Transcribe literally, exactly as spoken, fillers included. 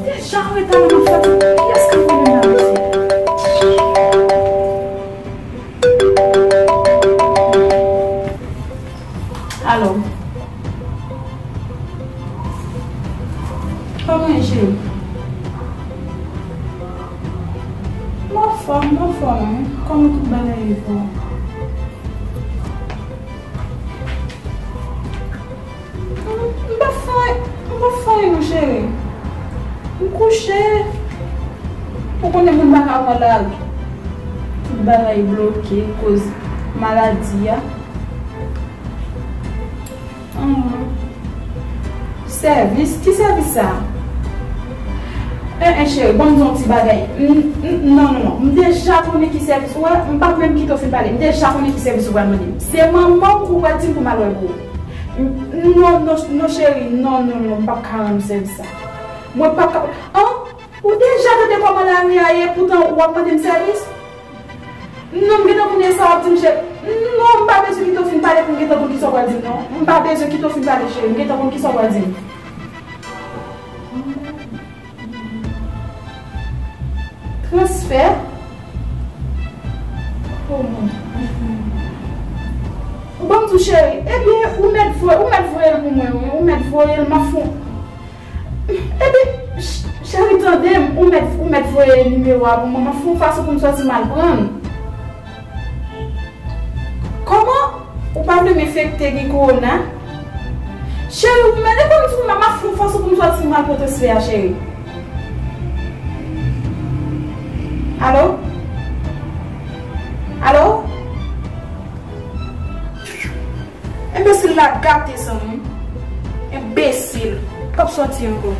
Deja anreta nan mwen fati. Kiyès k ap rele m la, mesye? Alo. Kòman w ye, cheri? M anfòm, m anfòm, wi. Kòman tout bagay ye pou ou? M, m pa fè anyen, m pa fè anyen non, cheri. M kouche. Ou konnen moun pa ka pran lari. Tout bagay bloke koz maladi a. Ahn. Sèvis? Ki sèvis sa? En, en, cheri, ban m di w yon ti bagay. M, m, non, non, non. M deja konnen ki sèvis ou wè. M p ap menm kite w fin pale. M deja konnen ki sèvis ou pral mande m. Se manman w ou pral di m pou m al wè pou ou. M, non, non, non, cheri. Non, non, non. M p ap ka rann ou sèvis sa. Mwen p ap ka. An? Ou deja tande kòman lari a ye, poutan w ap mande m sèvis? Non, m gentan konnen sa w ap di m, cheri. Non, m pa bezwen kite w fin pale pou m gentan konn kisa w pral di m, non. M pa bezwen kite w fin pale, cheri. M gentan konn kisa w pral di m. Transfè? Oh, mon Dieu. Bon, m di w, cheri, ebyen, ou mèt voye, ou mèt voye l pou mwen, wi. Ou mèt voye l, m ap fè w Epi, ch-, cheri, tande m, ou mèt, ou mèt voye nimewo a pou mwen. M ap fè yon fason pou m sòti m al pran l. Kòman? Ou pa vle m enfekte, gen kowona? Cheri, ou mèt, e kòm si m ap fè yon fason pou m sòti m al pran transfè a, cheri. Alo? Alo? Enbesil la gate, zanmi m. Enbesil. P ap sòti ankò.